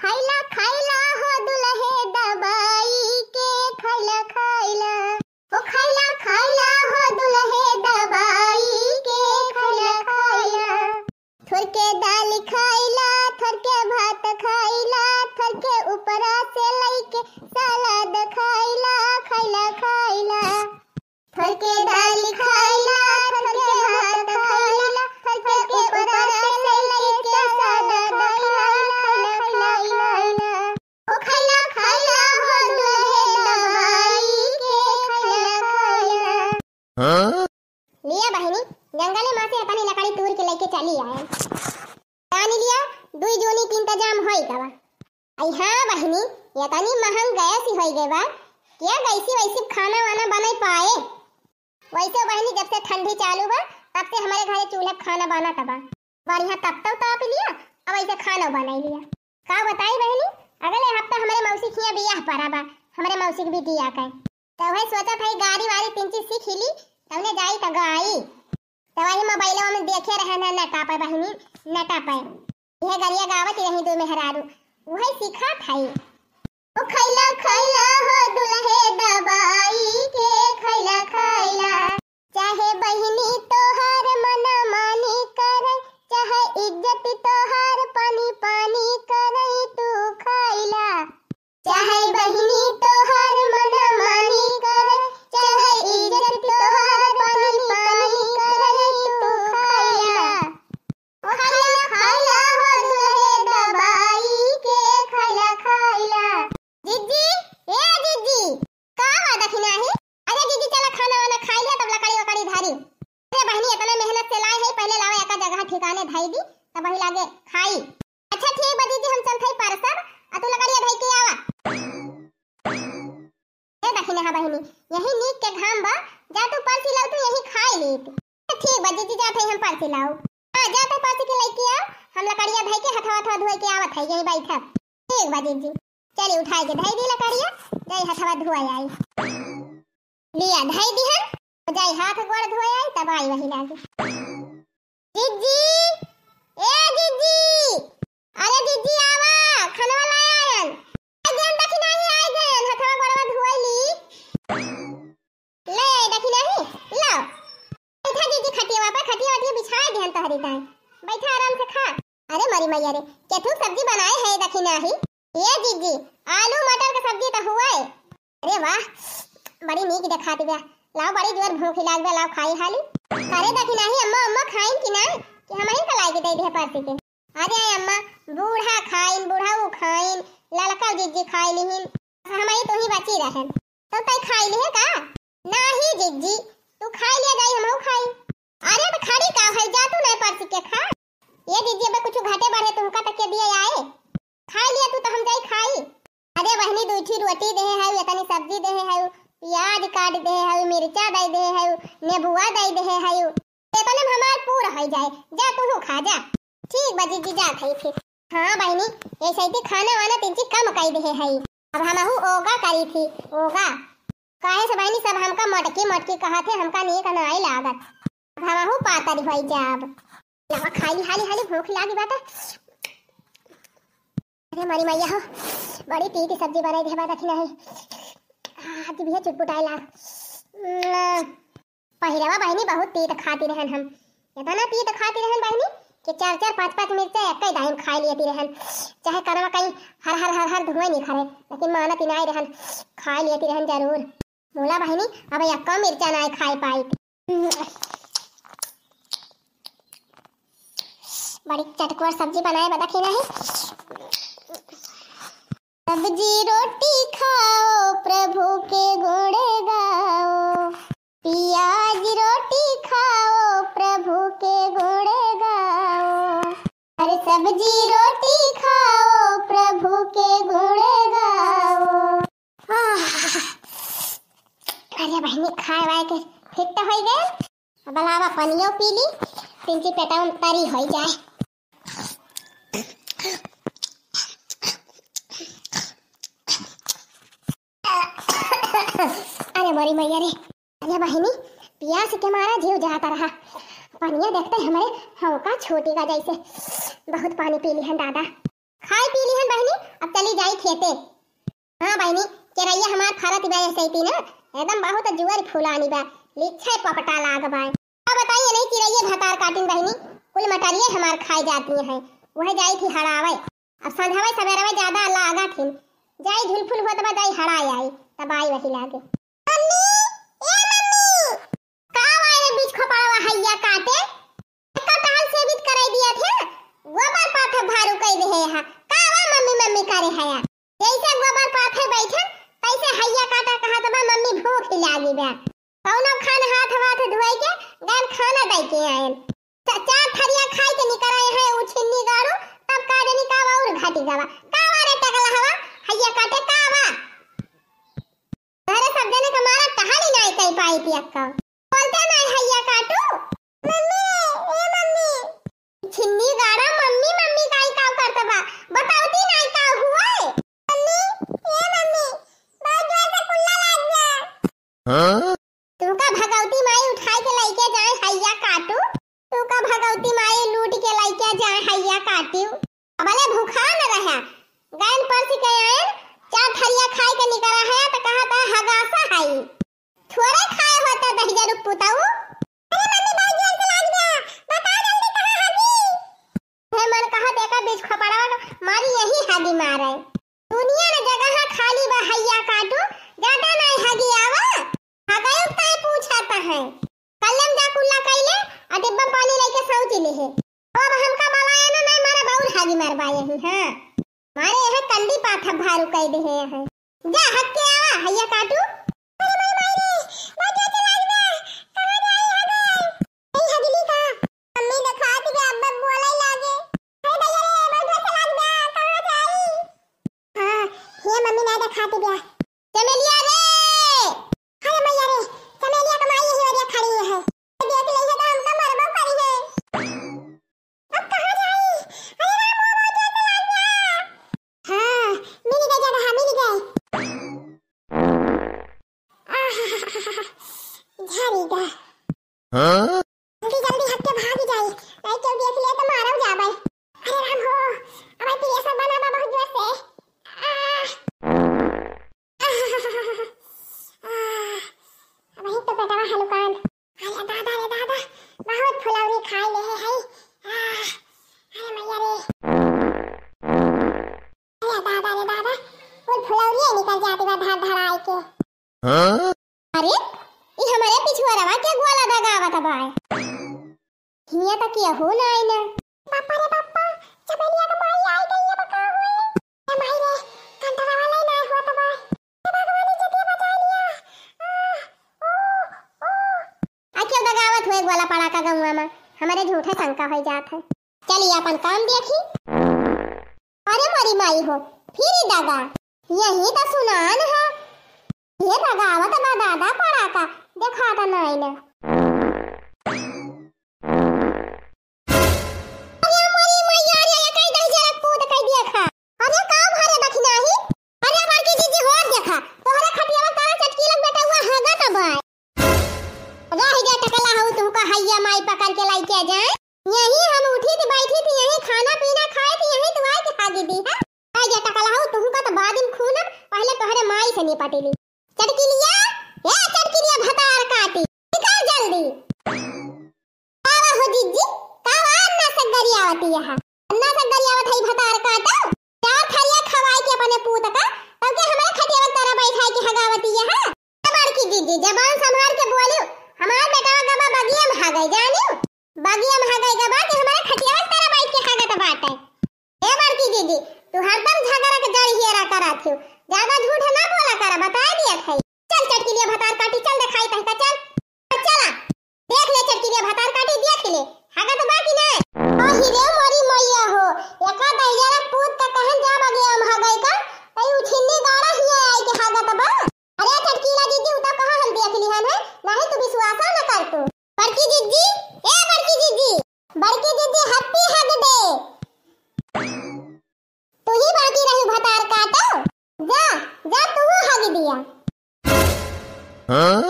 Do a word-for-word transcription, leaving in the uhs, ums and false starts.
खइला खइला हो दुलहे दबाई के, खइला खइला। ओ खइला खइला हो दुलहे दबाई के, खइला खइला। थोरके दाल खइला, थोरके भात खइला, थोरके ऊपरा से लइके सलाद खइला, खइला खइला। थोरके दाल खइला, थोरके भात खइला, थोरके ऊपरा से लइके सलाद खइला, खइला खइला। ओ खइला खइला हो दुलहे दबाई के, खइला खइला। हाँ? लिया बहिनी, जंगले मा से अपनी लकड़ी तूर के लइके चली आए। जान लिया, दुई जूनी के इंतजाम होई गवा। आई हाँ बहिनी, यतनी महंग गैस ही होई गए बा, क्या गैसी वैसी खाना वाना बनाई पाए? वैसे बहिनी, जब से ठंडी चालू बा, तब से हमरे घरे चूल्हा पे खाना बनत बा। बढ़िया तपतौ ताप लिया, अब ऐसे खाना बनाई लिया। का बताई बहिनी, अगले हफ्ता हमरे मौसी के हियाँ बियाह पड़ा बा, हमरे मौसी के बिटिया के। तो वही सोचत हई गारी वारी तीन चीज सीख ली, तौने जाई त गाई। तो वही मोबाइलवा में देखे रहन है नटा पे बहिनी, नटा पे। यह गरिया गावत रही दो मेहरारू, वही सीखत हई। ओ खइला खइला हो दुलहे दबाई के, खइला खइला। चाहे बहिनी तोहार मन मानी करे, चाहे इज्जत तोहार पानी पानी करे, तू खइला। चाहे बहिनी तोहार मन मानी करे, चाहे इज्जत तोहार पानी पानी करे, तू खइला। ओ खइला खइला हो दुलहे दबाई के, खइला खइला। जिज्जी, ए जिज्जी, का बा दखिनाही? अरे जिज्जी, चला खाना वाना खाई लिया, तब लकड़ी वकड़ी धरी। अरे बहिनी, इतना मेहनत से लाए है, पहले लावा एका जगह ठिकाने धई दी, तब वही लागे खाई। अच्छा ठीक बा जिज्जी, हम चलत हई परसब, आ तू लकड़िया धई के आवा। ए दखिनाहा बहिनी, यही नीक के घाम बा, जा तू परसी लाऊ, तू यही खाई लीत। ठीक बा जिज्जी, जात हई हम परसी लाऊ। हाँ, जात हई परसी के लइके आओ, हम लकड़िया धई के हथवा हथवा धोई के आवत हई, यही बैठब। ठीक बा जिज्जी, चली उठाई के धई दी लकड़िया, जाई हथवा धोई आई। लिया धई दिहन, जाई हाथ गोड़ धोई आई, तब आई वही लागे। जिज्जी, ए जिज्जी, अरे जिज्जी आवा, खनवा लाए आयन। आई गयन दखिनाही, आई गयन, हथवा गोड़वा धोई ली। ले आई दखिनाही, लाओ। बैठा जिज्जी खटिया पे, खटिया वटिया बिछाए दिहन तोहरी ताई। बैठा आराम से खा। अरे मरी मैया रे, केथू सब्जी बनाए है दखिनाही। ए जिज्जी, आलू मटर के सब्जी तो हुआ है। अरे वाह, बड़ी नीक देखात बा। लाओ, बड़ी जोर भूख लाग बा, लाओ खाई हाली। अरे दखिनाही अम्मा, अम्मा खाइन कि ना, कि हमहिन का लाइके दे दे परसी के। अरे अम्मा, बूढ़ा खाइन, बुढ़ऊ खाइन, ललका जिज्जी खाई लिहिन, हमही तू ही बची रहन। तो तई खाई लिहे का? नाही जिज्जी, तू खाई लिया जाई, हमहू खाई। अरे तो खड़ी का है, जा तू ना परसी के खा। ए जिज्जी, अबे कुछ घटे बढ़े तुमका तक के दिए आए। खाई लिया तू तो हम जाई खाई। अरे बहिनी, दुई ठी रोटी देहे हऊ, एतनी सब्जी देहे हऊ, प्याज काट देहे हऊ, मिर्चा दई देहे हऊ, नेबुआ दई देहे हऊ, एतने में हमार पूर होई जाए। जा तू खा जा। ठीक बा जिज्जी, जात हई फिर। हाँ बहिनी, ऐसे ही खाना वाना तिनची कम कई देहे हई। अब हमहू ओगा करी थी, ओगा। काहे से बहिनी सब हमका मोटकी मोटकी कहत है, हमका नीक नाई लागत। अब हमहू पातर होई जाब। लावा खाई हाली हाली, भूख लागी बाटे। अरे मारी मैया हो, बड़ी तीत सब्जी बनाई देबा दखिनाही। आज भी चुटपुटाए ला। पहिरवा बहिनी बहुत तीत खाती रहन हम, इतना तीत खाती रहन बहिनी कि चार चार पाँच पाँच मिर्चा एक ही दाई में खाई लेती रहन। चाहे कनवा कहीं हर हर हर हर धुआं निखरे, लेकिन मानत ही नाई रहन, खाई लेती रहन जरूर। मोला बहिनी, अब यक्का मिर्चा नाय खाए पाइत। बड़ी चटकुअर सब्जी बनाए बा दखिनाही। सब्जी रोटी खाओ, प्रभु के गुण गाओ। पियाज रोटी खाओ, प्रभु के गुण गाओ। अरे सब्जी रोटी खाओ, प्रभु के गुण गाओ। आह, अरे बहिनी, खाए वाए के फिट होई गए। अब लावा पनियो पी ली, तिनची पेटवा में तरी होई जाए। अरे मोरी मैया रे, अरे बहिनी, पियास के मारा जीव जाता रहा। पनिया देखते हमरे हौका छूटी का जैसे। बहुत पानी पी लिहन दादा। खाई पी लिहन बहिनी, अब चली जाई खेते। हाँ बहिनी, केरइया हमार फरत बा ऐसे ही ना, एकदम बहुत जुअर फुलानी बा, लिच्छे पपटा लाग बा। अब बताइए नहीं चिरइये भतार काटिन बहिनी, कुल मटरिये हमार खाई जाती हैं, वह जाई थी हड़ावे। अब संझावे सबेरवे ज्यादा लागा थी, जाई झुलफुल होत बा, जाई हड़ाई आई, तब आई वही लागे। मम्मी, ए मम्मी, का वायरे बीच खोपड़वा हैया काटे? एकर टहल से बीत कराई दिया थे, गोबर पाथे भारू कई देहे हा। का वा मम्मी मम्मी करे हया? जैसे गोबर पाथे बैठन, तैसे हैया काटा कहत बा, मम्मी भूख लागी बा। कौनो खान हाथ वाथ धोई के गैन खाना दई के आयन। च-, चार थरिया खाई के निकर आए हैं, उ छिन्नी गाड़ू, तब का जानी का वा और घटी गवा। का वा रे टकला हवा, हैया काटे का वा? अरे सब जने का मारा टहल ही नाई कई पाई पियक्का। बोलते नाई हैया काटू। मम्मी, ए मम्मी। छिन्नी गाड़ा मम्मी, मम्मी काई काव करत बा? बतावती नाई का हुआ है? मम्मी, ए मम्मी, बहुत जोर से कुल्ला लाग गया। हाँ? तुमका भगवती माई उठाई के लइके जाए हैया काटू। तुमका भगवती माई लूट के लइके जाए हैया काटू। अबले भूखा न रहा। गैन परस के आयन, चार थरिया खाई के निकरा है, त कहा था हगासा हई। थोड़े खाए होते दहिजरू पुताऊ। अरे मम्मी, बहुत जोर से लाग गया। बताओ जल्दी, कहाँ हगी? हे मन कहा देखा बीच खोपड़वा का मारी यही हगी मारे। दुनिया में जगह खाली बा हैया काटू, ज्यादा नहीं हगी आवा। हगयो ताई पूछा त है। कल्लम जा कुल्ला कइले, आ डिब्बा पानी लेके सौची ले है। अब हमका बलाया ना, नहीं मारे बाउर हगी मारबा यही, हाँ। मारे यह कंडी पाथा भारू कई देहे हैं। जा हग के आवा, हैया काटू। अरे मोर माई रे, बहुत जोर से लाग बा। कहाँ जाई हगे? नहीं हगली का? मम्मी देखात के अब बोले लागे। अरे भैया रे, बहुत जोर से लाग बा, कहाँ जाई? हाँ, हे मम्मी ना देखात बा। चमेलिया रे! अरे मैया रे, चमेलिया का माई यही ओरिया खड़ी है। देख ले है तो हमका मरबो करी है। अब कहाँ जाई? अरे राम, वो बहुत जोर से लाग गया। हाँ, मिल गए जगह, मिल गए। आह, झरी गए। हाँ? जल्दी, जल्दी हट के भाग जाई, नहीं केहू देख ले तो मारब जाबे। अरे राम हो, अब प्रेशर बना बा बहुत जोर से। आह। आह। अब ही तो पेटवा हलुकान। अरे दादा रे दादा, बहुत फुलौरी खाई ले है, है। आह, अरे मैया रे। अरे दादा रे दादा, कुल फुलौरी निकल जाती बा धर धराई के। हाँ? अरे, ई हमरे पिछुआरवा के ग्वाला दगावत बा। हियां तक केहू ना आई ना। पापा रे पापा, चमेलिया के माई आई गई है, बका हुई। ए माई रे, कंटरा वाला ही ना हुआ तो बा। हे भगवान, इज्जतिया बचा लिया। आ, ओ, ओ। आ क्यों दगावत हुए ग्वाला पड़ा का गौवा में? हमरे झूठे शंका हो जात है। चली अपन काम देखी। अरे मोरी माई हो, फिर ई दगा। यही तो सुनान है। ये दगावत बा दादा पड़ा का, देखा तो नहीं ना। अरे मोरी मैया रे, ये कई दही जरा कूद कई देखा। अरे का भरे दखिनाही? अरे बड़की जीजी हो देखा, तोहरे खटियावा तारा चटकी लग बेटा हुआ हगा तब आए। रह जा टकला हऊ, तुमका हैया माई पकड़ के लाई के जाए। यही हम उठी थी, बैठी थी, यही खाना पीना खाए थी, यही तू आए के हागी दी है। रह जा टकला हऊ, तुमका तो बाद में खून, पहले तोहरे माई से निपटी ली। चटकिलिया, ए चटकिलिया भतार काटी, निकल जल्दी। कावा हो जिज्जी, कावा अन्ना से गरियावती यहाँ। अन्ना से गरियावत है भतार काटा। चार थरिया खवाए के अपने पूत का, तब के हमारे खटिया तारा बैठाए के हगावती यहाँ। ए बड़की जिज्जी, जबान संभाल के बोलियो। हमार बेटवा गबा बगिया में हगई, जानियो? बगिया में हगई गबा के हमारे खटिया तारा बैठ के हगत बाटे। ए बड़की जिज्जी, तू हरदम झगड़ा के जड़ हियरा करत हियो। ज्यादा झूठ ना बोला करा, बताए दिया था। चल चटकिलिया भतार काटी, चल देखाई तहका, चल। चला, देख ले चटकिलिया भतार काटी, देख ले, हगत बा कि नहीं? ओ हिरे मोरी मैया हो, एका दहिजरा पूत का कहन जा बगिया में हगई का, तई उठिन्नी गाड़ा हिया आई के हगत बा। अरे चटकीला जीजी, उ तो कहा हम देख लिहन है, नहीं तू विश्वासा न कर तू। बड़की जीजी, ए बड़की जीजी, बड़की जीजी हप्पी हग दे। तू ही बाकी रही भतार काटो। जा, जा तू हग दिया। हाँ?